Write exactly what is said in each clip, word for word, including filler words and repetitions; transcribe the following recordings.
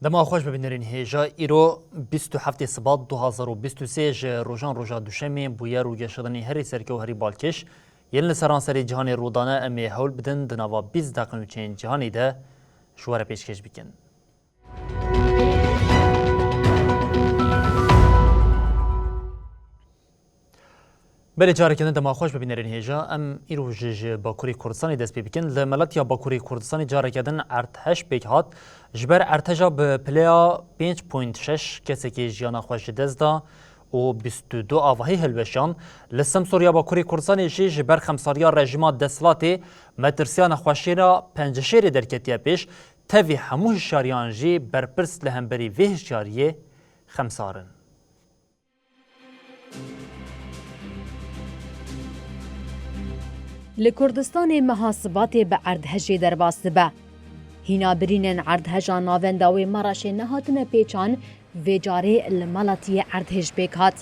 Dema xweş bibînerên hêja, îro bîst û heftê Sibat du hazar û bîst û sê ji rojan roja Duşemê bûyer û geşedanî herî serke û herî balkêş yên li seranserê cîhanê rûdane, em ê hewl bidin di nava bîst deqe nûçeyên cîhanê de ji we re pêşkêş bikin. Belê, careke din dema xweş bibînerên hêja. Em îro ji, ji Bakurê Kurdistanê dest pê bikin. Li Melatiya Bakurê Kurdistanê careke din erdhej pêk hat. Ji ber erdheja bi pileya pênc point şeş kesekê jiyana xwe ji dest da û bîst û du avahî hilweşiyan. Li Semsûr ya Bakurê Kurdistanê jî ji ber xemsariya rejîma desthilatê metirsiya nexweşiyê re Penceşêrê derketiye pêş. Tevî hemû hişyariyan jî berpirs li hemberî vê hişyariyê xemsar in. Li Kurdistanê meha Sibatê bi erdhejê derbas dibe. Hîna birînên erdheja navenda wê Maraşê nehatine pêçan, vê carê li Melatiyê erdhej pêk hat.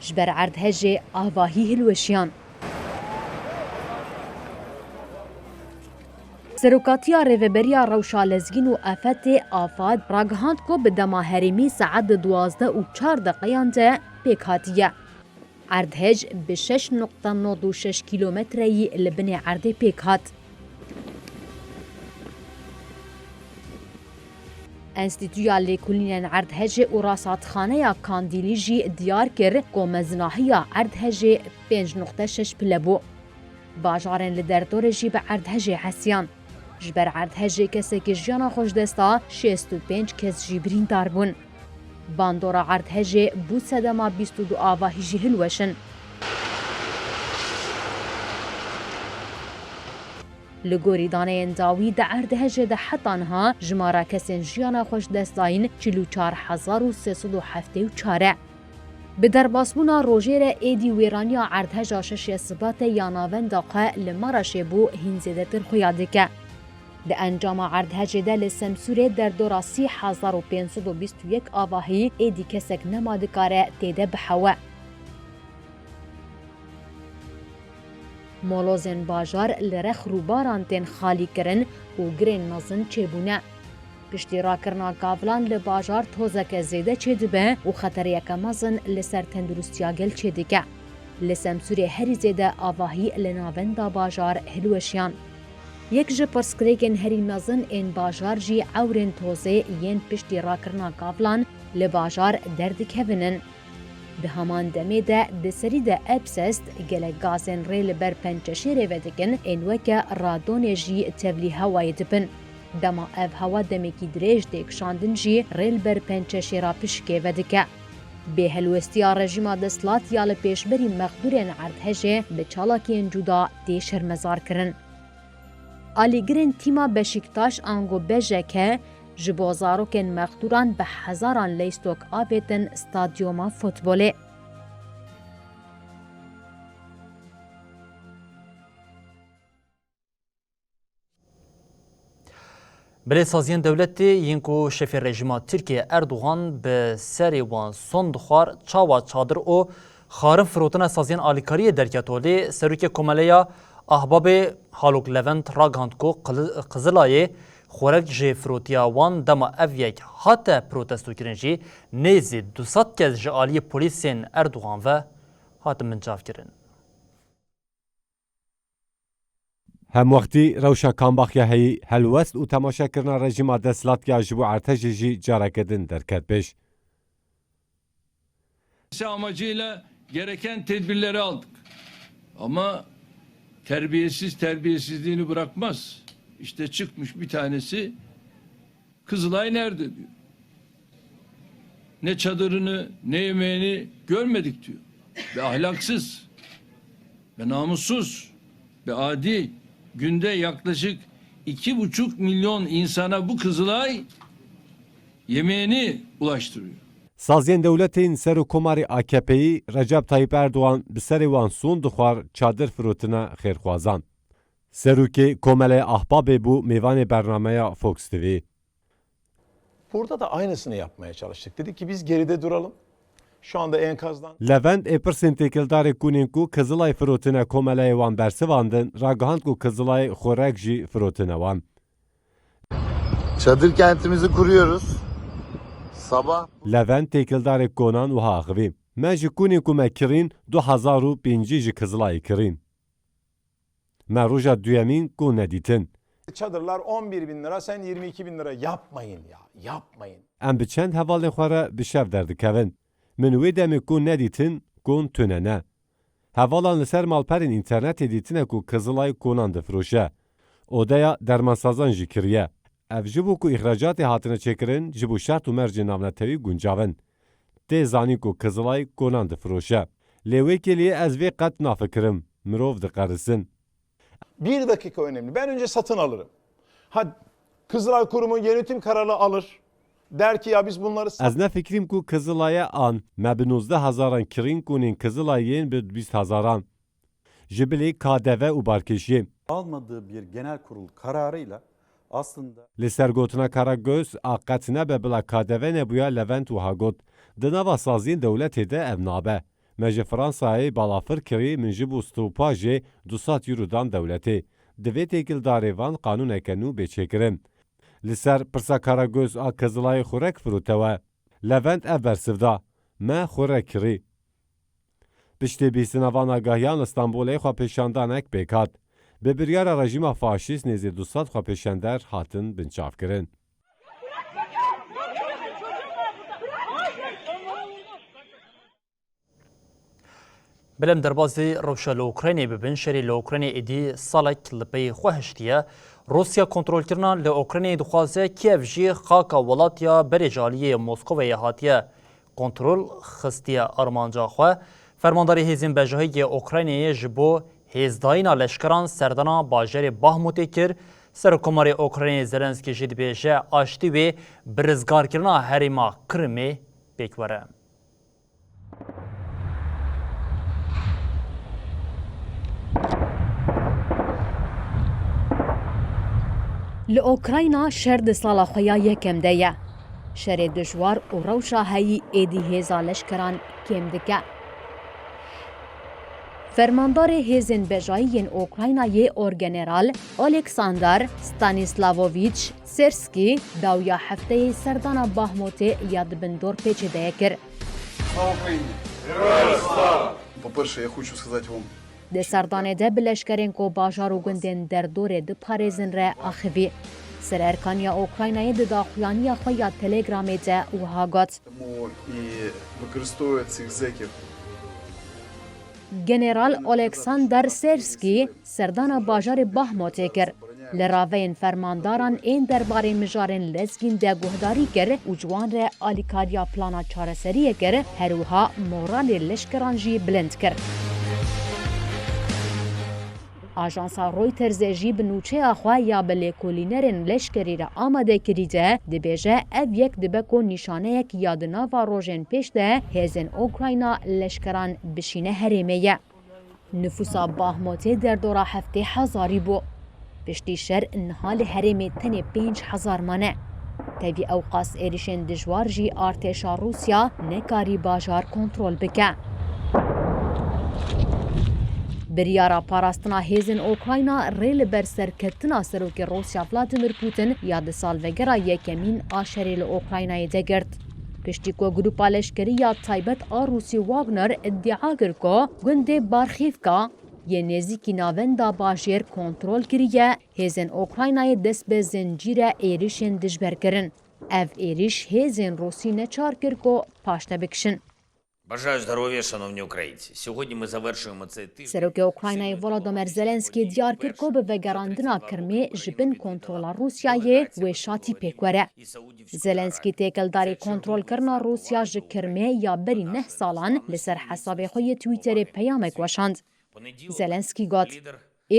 Ji ber erdhejê avahî hilweşiyan. Serokatiya Rêveberiya Rewşa Lezgîn û Afetê, AFAD, ragihand ku bi dema herêmî saet di duwazdeh û çar deqeyan de pêk hatiye. Erdhej bi şeş nokta nod û şeş kîlometreyî li binê erdê pêk hat. Enstîtuya Lêkolînên Erdhejê û Rasatxaneya Kandîlî jî diyar kir ku mezinahiya erdhejê pênc noqte şeş pile bû. Bajarên li derdorê jî bi erdhejê hesiyan. Ji ber erdhejê kesekî jiyana xwe ji dest da, şêst û pênc kes jî birîndar bûn. Bandora erdhejê bû sedema bîst û du avahî jî hilweşin. Li gorî daneyên dawî, di erdhejê de heta niha jimara kesên jiyana xwe ji dest dayîn çil û çar hezar û sê sed û heftê û çar e. Bi derbasbûna rojê re êdî wêraniya erdheja şeşê Sibatê ya navenda xwe li Maraşê bû hîn zêdetir xuya dike. Di encama erdhejê de li Semsûrê derdora sî hezar û pênc sed û bîst û yek avahî êdî kesek nema dikare tê de bihewe. Molozên bajar li rex rûbaran tên xalîkirin û girên mezin çêbûne. Piştî rakirina kavilan li bajar tozeke zêde çêdibe û xeteriyeke mezin li ser tenduristiya gel çêdike. Li Semsûrê herî zêde avahî li navenda bajar hilweşiyan. Yek ji pirsgirêkên herî mezin ên bajar jî ewrên tozê yên piştî rakirina kavilan li bajar derdikevin in. Di heman demê de di serî de Epsest gelek gazên rê li ber Pençeşêrê vedikin, ên weke radonê jî tevlî hewayê dibin. Dema ev hewa demekî dirêj tê kişandin jî rê li ber Pençeşêra pişikê vedike. Bêhelwestiya rejîma desthilat ya li pêşberî mexdûrên erdhejê bi çalakiyên cuda tê şermezarkirin. Alîgirên tîma Beşiktaş ango B J K ji bo zarokên mexdûran bi hezaran leystok avêtin stadyuma futbolê. Belê, saziyên dewletê yên ku şefê rejîma Tirkiyê Erdogan bi serê wan son dixwar, çawa çadir û xwarin firotina saziyên alîkariyê derket holê? Serokê Komeleya Ahbabê Halok Levent ragihand ku Qili-, Qizilayê xwarik jê firotiya wan, dema ev yek hate protestokirin jî nêzî du sed kes ji aliyê polîsên Erdogan ve hatin binçavkirin. Hemwextî rewşa Kambaxya heyî helwest û temaşekirina rejîma desthilat ya ji bo erdhejê jî careke din derket pêş. Amacıyla gereken tedbirleri aldık. Ama terbiyesiz terbiyesizliğini bırakmaz. İşte çıkmış bir tanesi, "Kızılay nerede?" diyor. Ne çadırını, ne yemeğini görmedik diyor. Ve ahlaksız, ve namussuz, ve adi, günde yaklaşık İki buçuk milyon insana bu Kızılay yemeğini ulaştırıyor. Saziyên dewletên Serokkomarê A K P'yî Recep Tayyip Erdogan bi serê wan son dixwar çadir firotine xêrxwazan. Serokê Komeleya Ahbabê bû mêvanê bernameya Fox T V. Burada da aynısını yapmaya çalıştık. Dedik ki biz geride duralım. Şu anda enkazdan Levent ê pirsên têkildarê kûnên ku Kizilay firotine komeleyê wan bersivandin, ragihand ku Kizilay xurek jî firotine wan. Çadır kentimizi kuruyoruz. Sabah Levent têkildarê konan wiha axivî. Me ji kûnên ku me kirîn du hezar û pêncî ji Kizilayê kirîn. Me roja duyemîn kon nedîtin. Çadırlar on bir bin lira, sen yirmi iki bin lira, yapmayın ya, yapmayın. Em bi çend hevalên xwe re bi şev derdikevin. Min wê demê kon nedîtin, kon tune ne. Hevalan li ser malperên înternetê dîtine ku Kizilay konan difiroşe. Odeya dermansazan jî kiriye. Ev ji bo ku îxracatê hatine çêkirin, ji bo şert û mercên navnetewî guncav in. Tê zanîn ku Kizilay konan difiroşe. Lê wê kêliyê ez vê qet nafikirim. Mirov diqerisin. Bir dakika önemli. Ben önce satın alırım. Ha, Kızılay Kurumu yönetim kararı alır. Der ki ya biz bunları sat- Ez nefikrîm ku Kizilaye an me bi nozdeh hezaran kirîn konên Kizilayê yên bi bîst hezaran. Ji bilî K D V û barkêşiyê. Almadığı bir genel kurul kararıyla aslında Li ser gotina Karagöz a qet nebe bila K D V nebûya Levent wiha got, di nava saziyên dewletê de ev nabe. Me ji Fransayê balafir kirî, min ji bo stopajê du sed euro dan dewletê. Divê têkildarê van qanûneke nû bê çêkirin. Li ser pirsa Karagöz a Kizilayê xurek firotewe. Levent ev bersiv da. Me xurek kirî. Piştî bîstina van agahiyan li Stenbolê xwepêşandanek pêk hat. Bi biryara rejîma faşîst nêzî du sed xwepêşander hatin binçavkirin. Belem derbazî rewşa li Ukraynê bibin, şerê li Ukraynê êdî salek li pey xwe hiştiye. Rûsya kontrolkirina li Ukraynê dixwaze, Kiev jî xaka welat ya berê ji aliyê Moskovayê hatiye kontrol xistiye armanca xwe. Fermandarê hêzên bejahî yê Ukraynayê ji bo hêzdayîna leşkeran serdana bajarê Bahmutê kir. Serokkomarê Ukraynayê Zelenskî jî dibêje, aştî wê bi rizgarkirina herêma Kirimê pêk were. Li Ukrayna şer di sala xwe ya yekem de ye. Şerê dijwar û rewşa heyî êdî hêza leşkeran kêm dike. Fermandarê hêzên bejayî yên Ukraynayê Orgeneral Oleksandr Stanislavoviç Sêrskî dawiya hefteyê serdana Bahmutê ya di bin dorpêçê de ye kir. По-перше, я хочу сказать вам. Di serdanê de bi leşkerên ku bajar û gundên derdorê diparêzin re axivî. Sererkaniya Ukraynayê di daxuyaniya xwe ya Telegramê de wiha got. Тому і використовують цих зеків. General Oleksandr Sêrskî serdana bajarê Bahmutê kir. Li raveyên fermandaran ên derbarê mijarên lezgîn de guhdarî kir û ji wan re alîkariya plana çareseriyê kir, her wiha moralê leşkeran jî bilind kir. Ajansa Reutersê jî bi nûçeya xwe ya bi lêkolînerên leşkerî re amade kirî de dibêje, ev yek dibe ku nîşaneyek ya di nava rojên pêş de hêzên Ukrayna leşkeran bişîne herêmê ye. Nifûsa Bahmutê derdora heftê hezarî bû. Piştî şer niha li herêmê tenê pênc hezar mane. Tevî ewqas êrişên dijwar jî artêşa Rûsya nekarî bajar kontrol bike. Biryara parastina hêzên Ukrayna rê li ber serketina Serokê Rûsya Vladimir Putin ya di salvegera yekemîn a şerê li Ukraynayê de girt. Piştî ku grupa leşkerî ya taybet a Rûsî Wagner îdia kir ku gundê Barxîvka yê nêzîkî navenda bajêr kontrol kiriye, hêzên Ukraynayê dest bi zincîre êrişên dijber kirin. Ev êrîş hêzên Rûsî neçar kir ku paşde bikişin. Бажаю здоров'я, шановні українці. Сьогодні ми завершуємо цей тиждень. Serokê Ukraynayê Volodymyr Zelensky diyar kir ku bi vegerandina Kirmê ji bin kontrola Rûsyayê wê şatî pêk were. Zelensky têkildarî kontrolkirina Rûsya ji Kirmê ya berî neh salan li ser hesabê xwe yê Twitterê peyamek weşand. Zelensky got,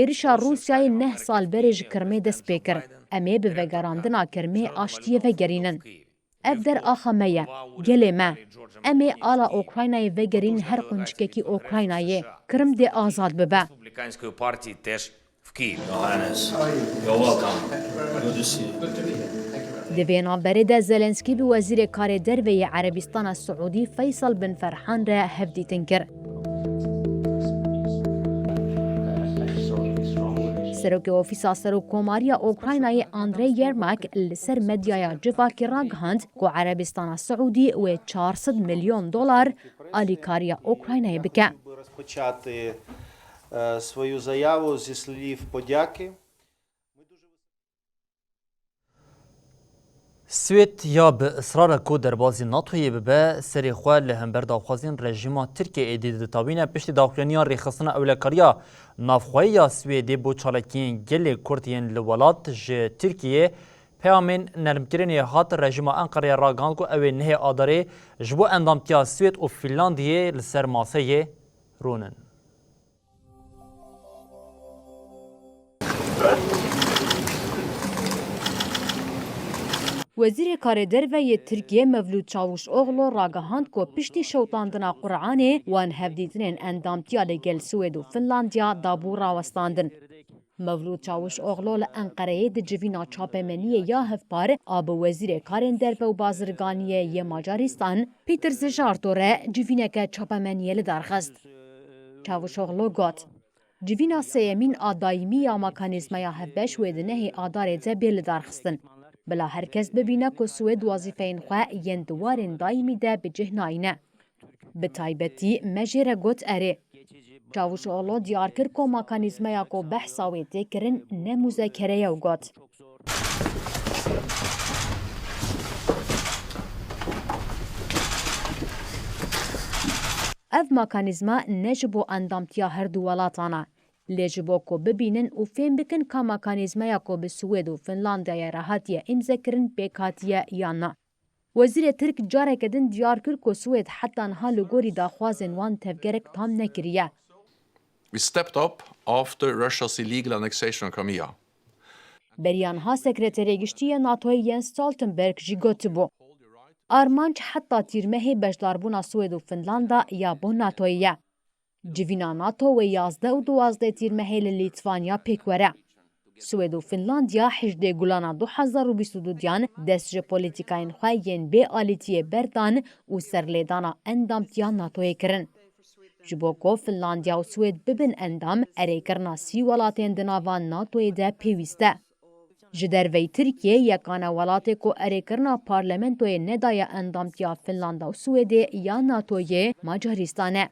Êrişa Rûsyayê neh sal berê ji Kirmê dest pê kir. Em ê bi vegerandina Kirmê aştiyê vegerînin. Ev der axa me ye, gelê me. Em ê ala Ukraynayê vegerîn her quncikekî Ukraynayê. Kirim dê azad bibe. Republikańskої партії теж в Києві. You're welcome. Good to see you. Di vê navberê de Zelenskî bi Wezîrê Karê Derve yê Erebistana Siûdî Feysal bin Ferhan re hevdîtin kir. Serokê Ofîsa Serokkomariya Ukraynayê Andrei Yermak li ser medyaya civakî ragihand ku Erebistana Siûdî wê çar sed milyon dolar alîkariya Ukraynayê bike. Розпочати, е, свою заяву зі слів подяки. Swêd ya bi israr e ku derbazî NATOyê bibe, serê xwe li hember daxwazên rejîma Tirkiyeyê êdî ditawîne. Piştî daxuyaniya rêxistina ewlekariya navxweyî ya Swêdê bo çalakiyên gelê Kurd yên li welat ji Tirkiyeyê peyamên nermkirinê hat, rejîma Enqereyê ragihand ku ew ê nehê Adarê ji bo endamtiya Swêd û Fînlandiyê li ser maseyê rûnin. Wezîrê Karê Derve yê Tirkiyê Mevlût Çavuşoglu ragihand ku piştî şewitandina Quranê wan hevdîtinên endamtiya li gel Swêd û Finlandiya dabû rawestandin. Mevlût Çavuşoglu li Enqereyê di civîna çapemeniyê ya hevpar a bi Wezîrê Karên Derve û Bazirganiyê yê Macaristan Peter Zejarto re civîneke çapemeniyê li dar xist. Çavuşoglu got, Civîna sêyemîn a dayîmî ya mekanîzmaya hevbeş wê di nehê Adarê de bê lidarxistin. Bila her kes bibîne ku Swêd wezîfeyên xwe yên di warên dayîmî de bi cih nayîne. Bi taybetî me jê re got erê. Çavuşoglu diyar kir ku mekanîzmaya ku behsa wê tê kirin ne muzekere ye û got, Ev mekanîzma ne ji bo endamtiya her du welatan e, lê ji bo ku bibînin û fêm bikin ka mekanîzmaya ku bi Swêd û Finlandiyayê re hatiye îmzekirin pêk hatiye yan na. Wezîrê Tirk careke din diyar kir ku Swêd heta niha li gorî daxwazên wan tevgerek tam nekiriye. We stepped up after Russia's illegal annexation of Crimea. Beriya niha Sekreterê Giştî yê NATOyê Jens Stoltenberg jî gotibû, Armanc heta tîrmehê beşdarbûna Swêd û Finlanda ya bo NATOyê ye. Civîna NATO wê yazdeh û duwazdeh tîrmehê li Lîtwanya pêk were. Swêd û Finlandiya hejdê Gulana du hezar û bîst û du diyan dest ji polîtîkayên xwe yên bê alîtiyê berdan û serlêdana endamtiya NATOyê kirin. Ji bo ku Finlandiya û Swêd bibin endam, erêkirina sî welatên di nava NATOyê de pêwîst e. Ji derveyî Tirkiyê, yekane welatê ku erêkirina parlamentoyê nedaye endamtiya Finlanda û Swêdê ya NATOyê Macaristan e.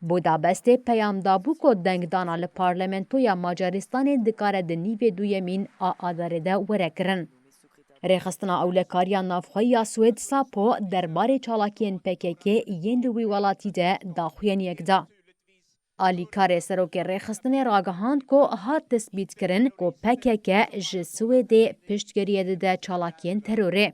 Budapestê peyam dabû ku dengdana li Parlamentoya Macaristanê dikare di nîvê duyemîn a Adarê de were kirin. Rêxistina Ewlekariya Navxweyî ya Swêd, SAPO, derbarê çalakiyên P K K yên li wî welatî de daxuyaniyek da. Alîkarê Serokê Rêxistinê ragihand ku hat tespîtkirin ku P K K ji Swêdê piştgiriyê dide çalakiyên terorê.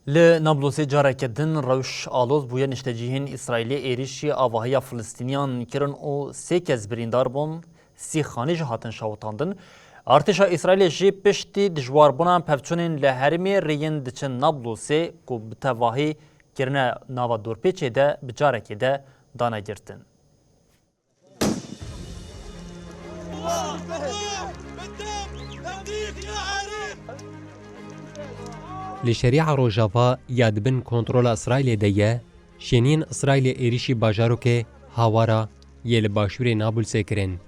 Li Nablûsê careke din rewş aloz bûye, niştecihên Îsraîlê êrişî avahiya Filistîniyan kirin û sê kes birîndar bûn, sî xanî jî hatin şewitandin. Artêşa Îsraîlê jî piştî dijwarbûna pevçûnên li herêmê rêyên diçin Nablûsê ku bi tevahî kirine nava dorpêçê de bi carekê de dane girtin. Li Şerîa Rojava ya di bin kontrola Îsraîlê de ye, şêniyên Îsraîlê êrîşî bajarokê Hawara yê li başûrê Nabulsê kirin.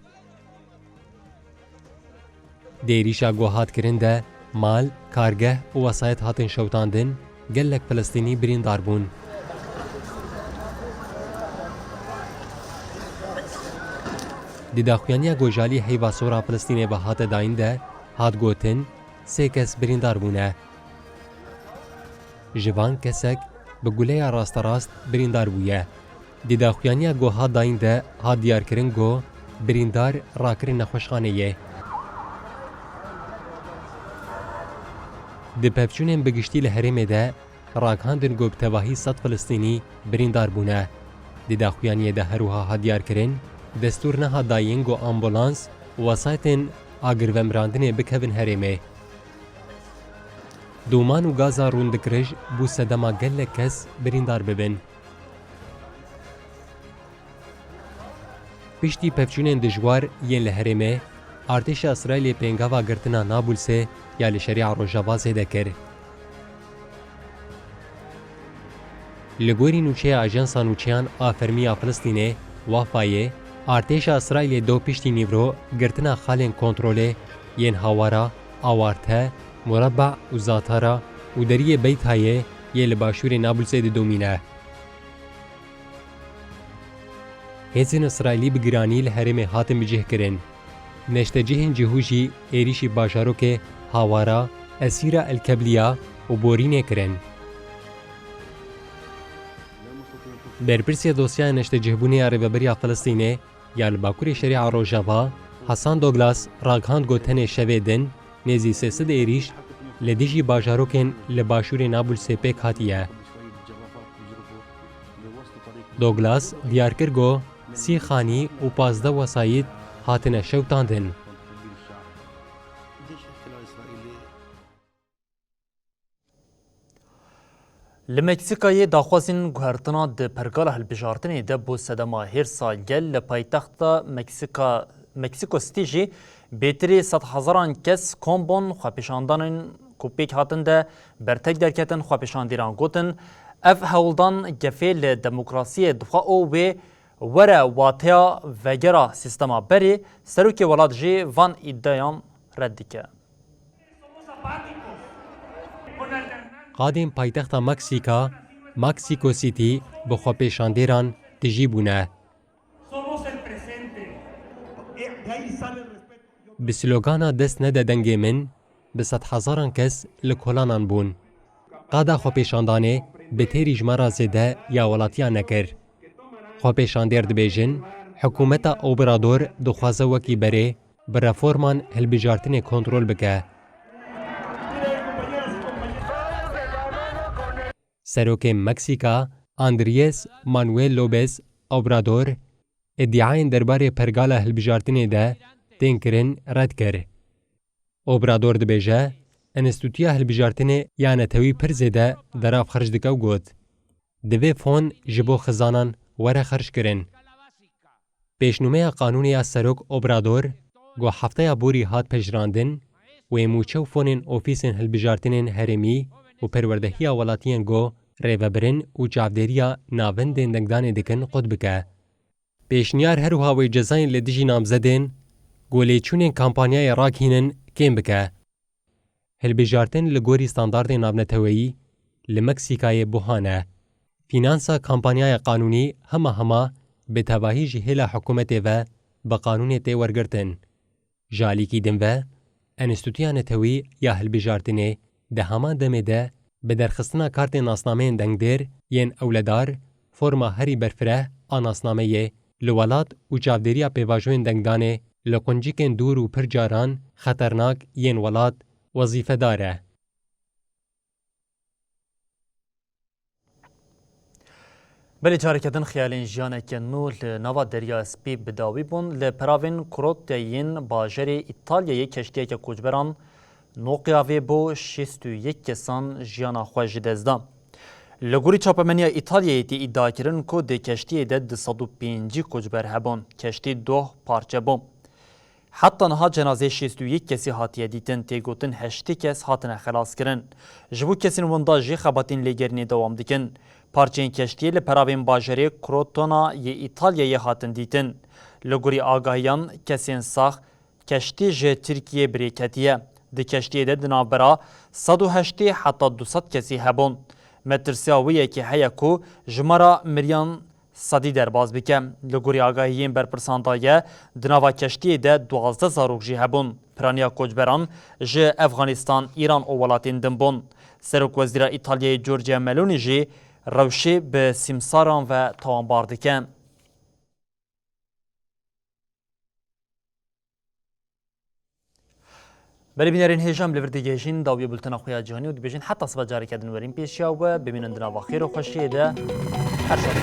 Di êrîşa ku hat kirin de mal, kargeh û wesayet hatin şewitandin, gelek Filistînî birîndar bûn. Di daxuyaniya ku ji alî Heyva Sor a Filistînê ve hate dayîn de hat gotin, sê kes birîndar bûne. Ji van kesek bi guleya rasterast birîndar bûye. Di daxuyaniya ku hat dayîn de hat diyarkirin ku birîndar rakirin nexweşxaneyê. Di pevçûnên bi giştî li herêmê de ragihandin ku bi tevahî sed Filistînî birîndar bûne. Di daxuyaniyê de her wiha hat diyarkirin, destûr nehat dayîn ku ambulans û wesayetên agirvemirandinê bikevin herêmê. Dûman û gaza rûndikirij bû sedema gelek kes birîndar bibin. Piştî pevçûnên dijwar yên li herêmê, artêşa Îsraîlê pêngava girtina Nabulsê ya li Şerîa Rojava zêde kir. Li gorî nûçeya Ajansa Nûçeyan a Fermî ya Filistînê, Wafayê, artêşa Îsraîlê do piştî nîvro girtina xalên kontrolê yên Hawara, Awarte, Mureba û Zatara û deriyê Beytayê yê li başûrê Nabulsê didomîne. Hêzên Îsraîlî bi giranî li herêmê hatin bicihkirin. Neştecihên cihû jî êrîşî bajarokê Hawara, Esîra El Kebliya û Borînê kirin. Berpirsê dosyaya neştecihbûnê ya Rêveberiya Filistînê ya li Bakurê Şerîa Rojava, Hasan Douglas, ragihand ku tenê şevê din nêzî sê sed êrîş li dijî bajarokên li başûrê Nabulsê pêk hatiye. Douglas diyar kir ku sî xanî û pazdeh wesayît hatine şewitandin. Li Meksîkayê daxwazên guhertina di pergala hilbijartinê de bo sedema hêrsa gel li paytexta Meksîka, Mexico City jî bêtirî sed hezaran kes kom bûn. Xwepêşandanên ku pêk hatin de bertek derketin, xwepêşandîran gotin, ev hewldan gefê li demokrasiyê dixe û wê were wateya vegera sîstema berê. Serokê welat jî van îdiayan red dike. Qadên paytexta Meksîka, Mexico City, bi xwepêşandêran tijî bûne. Bi slogana "Dest nede dengê min", bi sedhezaran kes li kolanan bûn. Qada xwepêşandanê bi têrî ji me re zêde ya welatiyan nekir. Xwepêşandêr dibêjin, hikûmeta Obrador dixwaze wekî berê bi reforman hilbijartinê kontrol bike. Serokê Meksîka, Andrés Manuel López Obrador, îdiayên derbarê pergala hilbijartinê de tên kirin red kir. Obrador dibêje, Enstîtuya Hilbijartinê ya Netewî pir zêde derav xerc dike û got, "Divê fon ji bo xizanan were xerckirin." Pêşnûmeya qanûnê ya Serok Obrador, ku hefteya borî hat pejirandin, wê mûçe û fonên ofîsên hilbijartinên herêmî û perwerdehiya welatiyên ku rêvebirin û çavdêriya navendên dengdanê dikin qut bike. Pêşniyar her wiha wê cezayên li dijî namzedên ku lêçûnên kampanyayê ragihînin kêm bike. Hilbijartin li gorî standardên navneteweyî li Meksîkayê buha ne. Fînansa kampanyaya qanûnî hema hema bi tevahî ji hêla hikûmetê ve bi qanûnê tê wergirtin. Ji alîkî din ve, Enstîtuya Netewî ya Hilbijartinê di heman demê de bi derxistina kartên nasnameyên dengdêr yên ewledar, forma herî berfireh a nasnameyê, li welat û çavdêriya pêvajoyên dengdanê li quncikên dûr û pir caran xeternak yên welat wezîfedar e. Belê careke din xiyalên jiyaneke nû li nava Derya Spî bi dawî bûn. Li peravên Krotya yên bajarê Îtalyayê keştiyeke koçberan noqya vê bo şêst û yek kesan jiyana xwe ji dest da. Li gorî çapemeniya Îtalyayê tê îdiakirin ku di keştiyê de du sed û pêncî koçber hebûn. Keştî doh parçe bû. Heta niha cenazeyê şêst û yek kesî hatiye dîtin, tê gotin heştê kes hatine xelaskirin. Ji bo kesên winda jî xebatên lêgerînê dewam dikin. Parçeyên keştiyê li peravên bajarê Crotona yê Îtalyayê hatin dîtin. Li gorî agahiyan, kesên sax, keştî ji Tirkiyê bi rê ketiye. Di keştiyê de di navbera sed û heştê heta du sed kesî hebûn. Metirsiya wê yekê heye ku jimara miriyan sedî derbas bike. Li gorî agahiyên berpirsan daye, di nava keştiyê de duwazdeh zarok jî hebûn. Piraniya koçberan ji Efxanîstan, Îran û welatên din bûn. Serokwezîra Îtalyayê Giorgia Meloni jî rewşê bi sîmsaran ve tawanbar dike. Belê bînerên hêja, em li vir digihêjin dawiya bultena xwe ya cîhanî û dibêjin heta siba careke din werîn pêşiya we, bimînin di nava xêr û xweşiyê de. Her şad.